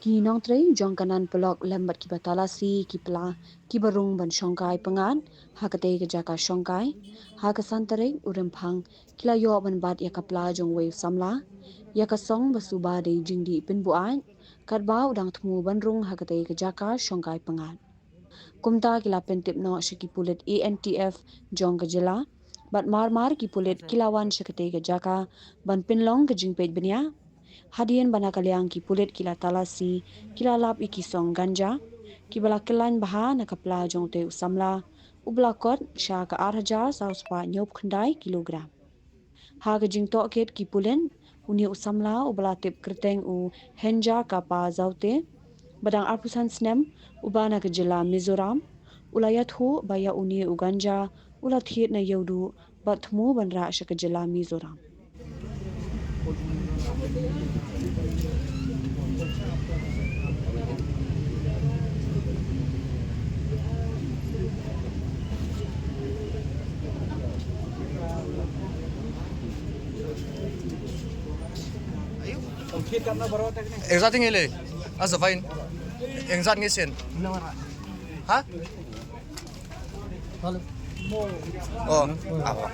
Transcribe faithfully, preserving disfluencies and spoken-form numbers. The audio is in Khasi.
Ki nongtrei jong ka Nan Polok lem bad kiba talasi ki pla kiba rung ban shongkai pyngngad ha katei ka jaka shongkai ha ka san tarik u Rymphang ki la ïoh ban bat ïa ka pla jong uwei u samla ïa ka song ba suba dei jingdih pynbuaid katba u dang thmu ban rung ha katei ka jaka shongkai pyngngad. Kumta ki la pyntip noh sha ki pulit A N T F jong ka jylla bad mar mar ki pulit ki la wan sha katei ka jaka ban pynlong ka jingpeit bniah. Hadien ba na ka liang ki pulit ki la talasi ki la lap ïa ki song ganja kiba la kyllain bha na ka pla jong utei u samla uba la kot sha ka ar hajar saw spah hynñiew phew khyndai kilogram. Ha ka jingtohkit ki pulit, une u samla uba la tip kyrteng u Henja Kapa Zaute ba dang arphew san snem uba na ka jylla Mizoram u la ïathuh ba ïa une u ganja u la thied na Ïewduh bad thmu ban rah sha ka jylla Mizoram. Exact ngi le. Asa fine. Exact ngi sien. Ha? Oh, apa?